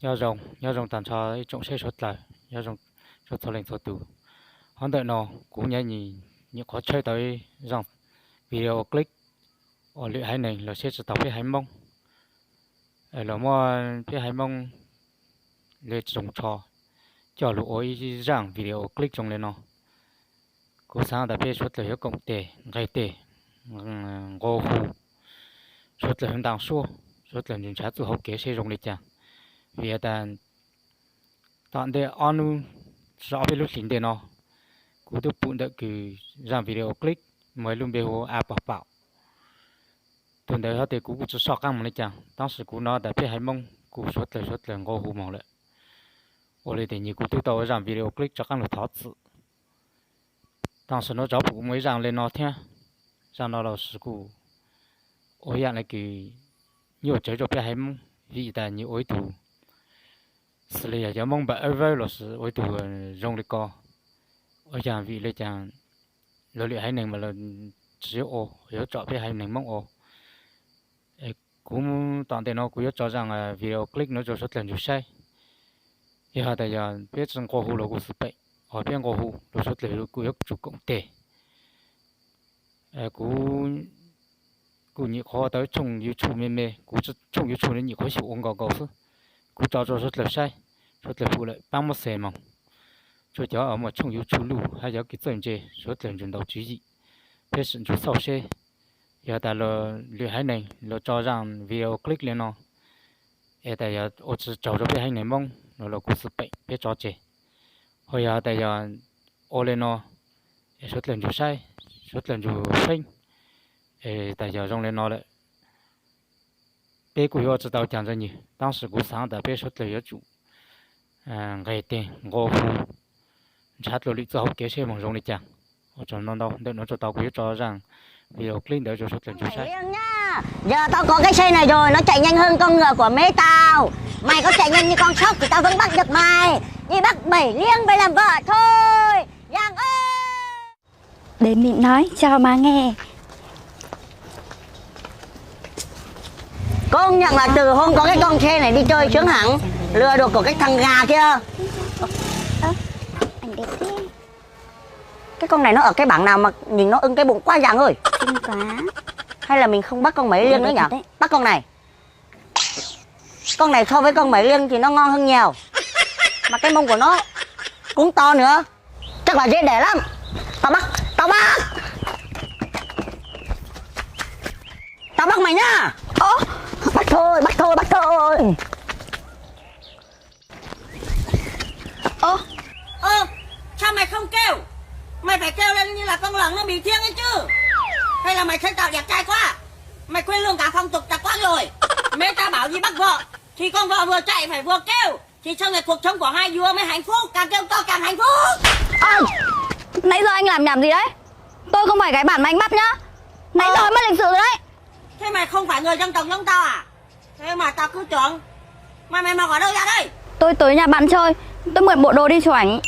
Nyob zoo, nyob zoo tag nrho ib tsoom saib suav dlawg, nyob zoo rau txhua leej txhua tus. Hov ntawm no kuv nyam nyam qhuav tshawb tau ib zaaj video clip uas lwm haiv neeg los saib tsis taus peb haiv Moob, los muab peb haiv Moob le tsoos tsho coj lug ua ib zaaj video clip zoo le no. Kuv xaav tas peb suav dlawg yuav koom tes nqeg tes nqua hu, suav dlawg yuav ntaus suab, suav dlawg ntshaw txuj hauv kev seb zoo le caag. Vim tas tom ntej ob hnub, ob peb lub hlis ntej no, kuv twb pum ntawm kws zaaj video clip muaj ib lub npe hu ua A Pom Paum. Tug ntawd hov tes kuv kuj tsis soj qaab moog le caag, tab sis kuv nov tas peb haiv Moob kuj suav dlawg suav dlawg nqua hu moog lawm. Ua li tes nyag kuv twb tau ua zaaj video clip rov qaab lug thov txim. Tab sis nuav tov kuj muaj ib zaaj le no thiab. Zaaj no los sis kuj ua yaam le kws nyuaj tsawv rau peb haiv Moob vim tas nyag ua ib tug xws le yog cov Moob npam awb vawb los sis ua ib tug zoo li ko, ua yaam vim le caag lawv lwm haiv neeg mas lawv tsis ua, yuav tsom peb haiv neeg Moob ua. Kuv tom ntej no kuv yuav tso zaaj video clip no rau suav dlawg ntsug saib. Yog tas yog peb tsis nqua hu los kuj xwm peem, ho peb nqua hu los suav dlawg kuj yuav tsum koom tes. Kuv kuj nyam qhuav tau tshooj YouTube me me, kuv tshooj YouTube no nyam qhuav xyum ua nkaus nkaus xwb. Kuv tso rau suav dlawg saib, suav dlawg pum lawm paab muab share moog rua cov muaj tshooj YouTube luj hab cov kws txawj ntse, suav dlawg ntsug ntaus tswv yim, peb sim ntsug xauj seb yog tas lwm haiv neeg los tso zaaj video clip le no es tas yog ua tsis raug rau peb haiv neeg Moob no los kuj xwm peem peb tso tseg. Ho yog tas yog ua le no es suav dlawg ntsug saib, suav dlawg ntsug feeb, es tas yog zoo le no lawm, peb kuj yuav ua tsis tau caag ntsa nyag, tab sis kuv xaav tas peb suav dlawg yuav tsum nqeg tes nqua hu, ntshaw dlua lwm txuj hauv kev seb moog zoo le caag. Ua tsaug ntau ntau, ntawm nuav tso tau kuv yuav tso zaaj video clip ntawd rau suav dlawg ntsug saib. Giờ tao có cái xe này rồi, nó chạy nhanh hơn con ngựa của mày tao. Mày có chạy nhanh như con sóc thì tao vẫn bắt được mày. Đi bắt bảy liếng về làm vợ thôi. Giang ơi! Để mình nói cho má nghe. Công nhận là từ hôm có cái con xe này đi chơi sướng hẳn. Lừa được của cái thằng gà kia. Ơ, ảnh đẹp thế. Cái con này nó ở cái bảng nào mà nhìn nó ưng cái bụng quá Giang ơi. Xinh quá. Hay là mình không bắt con Mỹ Liêng nữa nhỉ? Đẹp thật đấy. Bắt con này. Con này so với con Mỹ Liêng thì nó ngon hơn nhiều. Mà cái mông của nó cũng to nữa. Chắc là dễ đẻ lắm. Tao bắt, tao bắt. Tao bắt mày nhá. Ơ, bắt thôi, bắt thôi, bắt thôi. Ơ, ơ, sao mày không kêu? Mày phải kêu lên như là con lợn nó bị thiêng ấy chứ. Hay là mày thấy tao đẹp trai quá? Mày quên luôn cả phong tục tập quán rồi. Mẹ tao bảo gì bắt vợ, thì con vợ vừa chạy phải vừa kêu. Thì sau này cuộc sống của hai đứa mới hạnh phúc, càng kêu to càng hạnh phúc. Ơ, nãy giờ anh làm nhảm gì đấy? Tôi không phải cái bản mà anh bắt nhá. Nãy giờ hơi mất lịch sự rồi đấy. Thế mày không phải người dân tộc giống tao à? Thế mà tao cứ tưởng. Mà mày mọc ở đâu ra đây? Tôi tới nhà bạn chơi. Tôi mượn bộ đồ đi chụp ảnh.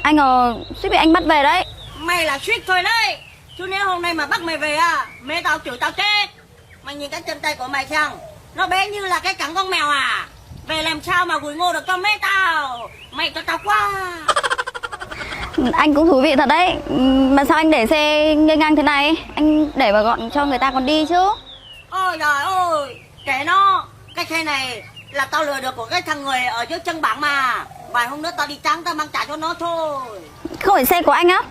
Anh ờ, suýt bị anh bắt về đấy. Mày là suýt thôi đấy. Chứ nếu hôm nay mà bắt mày về à, mẹ tao chửi tao chết. Mày nhìn cái chân tay của mày xem, nó bé như là cái cẳng con mèo à. Về làm sao mà gùi ngô được cho mẹ tao. Mày cho tao qua. Anh cũng thú vị thật đấy. Mà sao anh để xe ngây ngang thế này? Anh để vào gọn cho người ta còn đi chứ. Ôi giời ơi, kệ nó. Cái xe này là tao lừa được của cái thằng người ở dưới chân bạn mà. Vài hôm nữa tao đi trắng tao mang trả cho nó thôi. Không phải xe của anh á?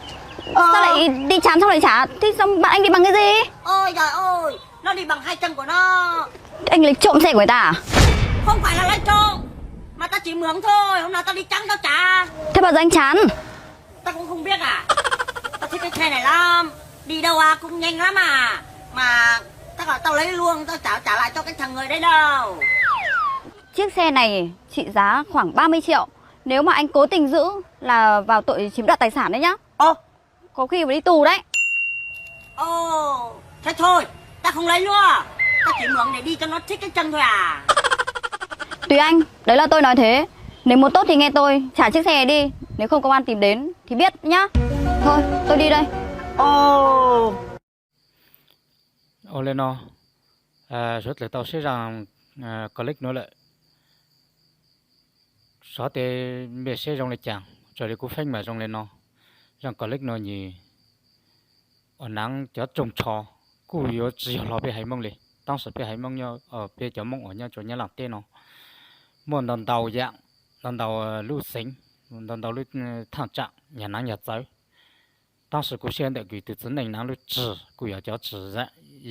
Sao lại đi trán xong lại trả? Thế sao bạn anh đi bằng cái gì? Ôi giời ơi, nó đi bằng hai chân của nó. Anh lấy trộm xe của người ta à? Không phải là lấy trộm, mà tao chỉ mượn thôi, hôm nào tao đi trắng tao trả. Thế bao giờ anh trán? Tao cũng không biết à. Tao thích cái xe này lắm. Đi đâu à, cũng nhanh lắm à. Mà tao bảo tao lấy luôn, tao trả trả lại cho cái thằng người đấy đâu. Chiếc xe này trị giá khoảng ba mươi triệu. Nếu mà anh cố tình giữ là vào tội chiếm đoạt tài sản đấy nhá. Ơ, có khi phải đi tù đấy. Ồ, thế thôi, tao không lấy nữa. Tao chỉ mượn để đi cho nó thích cái chân thôi à. Tùy anh, đấy là tôi nói thế. Nếu muốn tốt thì nghe tôi, trả chiếc xe này đi. Nếu không công an tìm đến thì biết nhá. Thôi, tôi đi đây. Ồ. Ua le no, suav dlawg tau saib zaaj clip nuav lawm. Xyov tes npe seb zoo li cas, raws li kuv feeb mas zoo li no. Zaj clip no nws ua naav cov tsoog tsho kuj yuav tsi yog hlo peb haiv Moob li. Taab sis peb haiv Moob, peb cov Moob uas nyob rua Nyab Laaj teb no muaj ntau ntau yaam, ntau ntau lub xeev, ntau ntau lub thaaj tsaam yog naav yog txawv. Taab sis kuv saib ntawm kws tug txiv neej naav lub tswv kuj yog cov tswv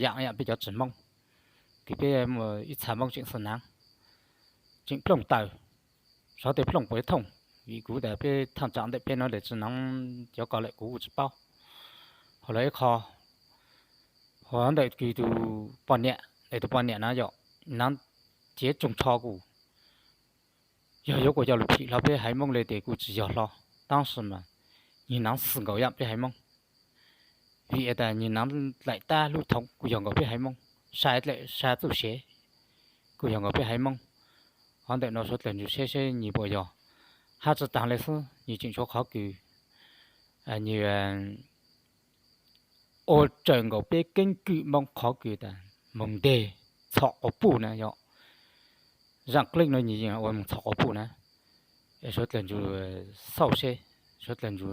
yaam yaam peb cov tswv Moob, kws peb ib txha Moob tseem xwm naav, tseem plooj taws. Xyov tes plooj puas thooj, vim kuv tas peb thaaj tsaam ntawm peb no tes tsi naav cov ko lawm kuv kuj tsi paub. Ho lawm ib qho, ho ntawm kws tug poj niam, ntawm tug poj niam na yog naav cev tsoog tsho kuj yog yuav kuas coj lug phim hlo peb haiv Moob li tes kuj tsi yog hlo. Taab sis mas nws naav xwm nkaus yaam peb haiv Moob, vim tas nws naav dlaim tab lub thoov kuj yog nkaus peb haiv Moob, sa dlaim sa txuj sev kuj yog nkaus peb haiv Moob. Ho ntawm no suav dlawg ntsug seb seb nws puas yog, hab tsi taag le xwb nws tseem tshuav qhov kws nws ua tsawg nkaus peb keeb kwm Moob qhov kws tas moog nteg txhom quas puj na yog. Zaj clip no nws yeej ua moog txhom quas puj na. Suav dlawg ntsug xauj seb, suav dlawg ntsug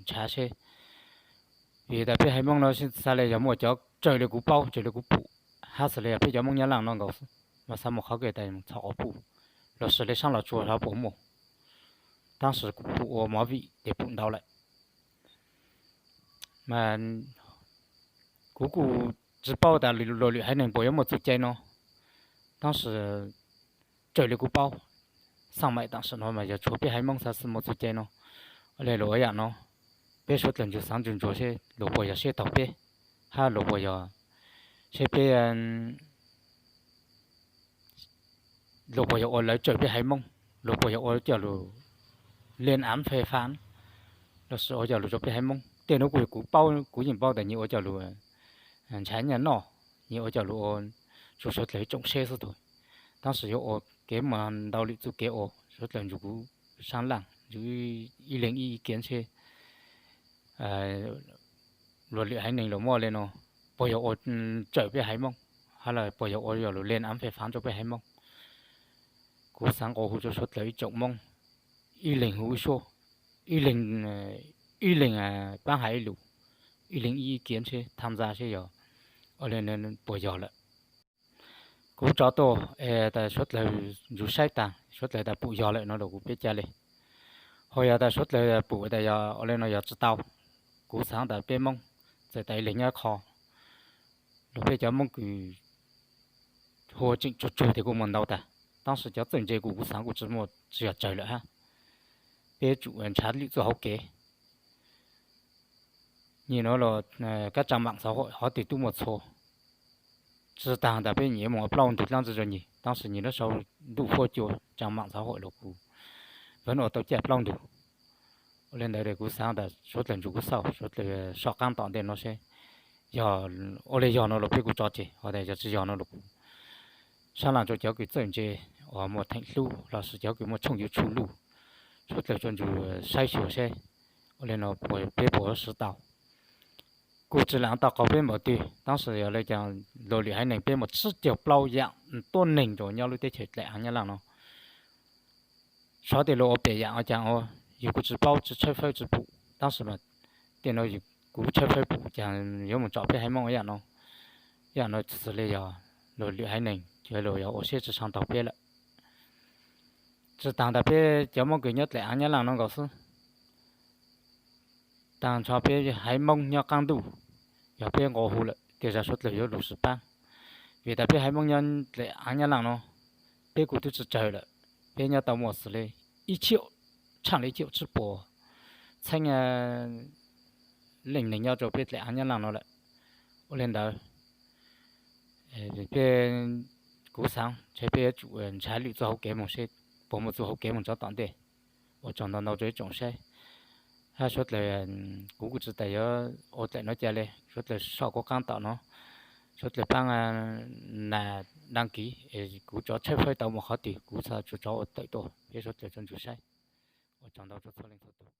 nrhav seb, vim tas peb haiv Moob no xaav le yog muaj cov raws le kuv paub raws le kuv pum, hab xaav le yog peb cov Moob Nyab Laaj no nkaus xwb mas xaav muaj qhov kws tas txhom quas puj, los sis le saab Los Tsuas hov puas muaj. Taab sis kuv pum ua movie tes pum ntau lawm mas kuv kuj tsi paub tas luas lwm haiv neeg puas yuav muaj txuj cai no. Taab sis raws le kuv paub, xaaj maim taam sim no mas yog tshuav peb haiv Moob xaav muaj txuj cai no. Le luas ua yaam no, peb suav dlawg ntsug xaav ntsug ntsuag seb luas puas yog siab taug peb, hab luas puas yog, seb peb luas puas yog ua lawv tsawm peb haiv Moob, luas puas yog ua coj lug len av fej fab, los sis ua coj lug rua peb haiv Moob. Tej nuav kuj kuv paub, kuv yeej paub tas nyias ua coj lug nrhav nyaj noj, nyias ua coj lug ua rua suav dlawg tsoom seb xwb tug. Taab sis yuav ua kev muaj ntau lwm txuj kev ua, suav dlawg ntsug kuv saab laaj ntsug ib leeg ib kiav seb luas lwm haiv neeg luas muaj le no, puas yog ua tsawm peb haiv Moob, hab los puas yog ua coj lug len av fej fab rua peb haiv Moob. Kuv xaav nqua hu rua suav dlawg ib tsoom Moob, ib leeg hu ib suab, ib leeg, ib leeg paab has ib lus, ib leeg ib kiav seb tham ntxa seb yog ua le puas yog lawm. Kuv tso tuaj tas suav dlawg ntsug saib taag, suav dlawg tas pum yog lawm no los kuv peb ca le. Ho yog tas suav dlawg pum tas yog ua le no yog tsi tau, kuv xaav tas peb Moob txawm tas ib leeg nyob qho, los peb cov Moob kws hu tseem tsuag tsuag tes kuj muaj ntau tag, taab sis cov txawj ntse kuj kuv xaav kuj tsi muaj tsi yog tsawg lawm hab. Peb tsum nrhav lwm txuj hauv kev. Nyias nuav los kab tsaa maam xauv hawm hov twg tub muaj txhua, tsi taag tas peb nyias moog ua plaub ntug dlaab tsi rua nyias, taab sis nyias nuav sau ntuj huab cua tsaa maam xauv hawm los kuv vam ua tau caj plaub ntug. Ua le ntawd kuv xaav tas suav dlawg ntsug kuv xauj, suav dlawg soj qaab tom ntej no seb yog ua le yog no los peb kuj tso tseg, ho tas yog tsi yog no los kuv saab laaj rua cov kws txawj ntse uas muaj theem hlub los sis cov kws muaj tshooj YouTube luj, suav dlawg tsuas ntsug saib xyuas seb ua le no peb puas siv tau. Kuj tsi laam tau qaug peb npaum twg, taab sis yog le caag luas lwm haiv neeg peb muaj tsib caug plaub yaam tuab neeg rua nyob lub teb chaws dlaim aav Nyab Laaj no. Xyov tej luas ua pem yaam ua caag ua, yug kuj tsi paub tsi tshawb fawb tsi pum, taab sis mas tej no kuv tshawb fawb pum caag yuav moog tsom peb haiv Moob yaam no. Yaam no xws le yog luas lwm haiv neeg ces luas yog ua siab tsi saab taug peb lawm. Tsi taag tas peb cov Moob kws nyob dlaim aav Nyab Laaj no nkaus xwb, taag nrho peb haiv Moob nyob qaab ntuj, yog peb nqua hu lawm tej zag suav dlawg yuav lug sis paab. Vim tas peb haiv Moob nyob dlaim aav Nyab Laaj no, peb kuj tub tsi tsawg lawm, peb nyob tau muaj xws le ib txhiab, tshaaj le ib txhiab tsib puas txheeb leej neeg nyob rua peb dlaim aav Nyab Laaj no lawm. Ua le ntawd, peb, kuv xaav ntshe peb yuav tsum nrhav lwm txuj hauv kev moog seb puas muaj txuj hauv kev moog tso tom ntej. Ua tsaug ntau ntau rua ib tsoom saib, hab suav dlawg, kuv kuj tsi tas yuav ua dlaim no ca le, suav dlawg soj kuv qaab tom no, suav dlawg paab nas dab kiv es kuv tso tshawb fawb tau muaj qhov twg kuv txhaj tso ua tawm tuaj peb suav dlawg tsuas ntsug saib. Ua tsaug ntau rua txhua leej txhua tug.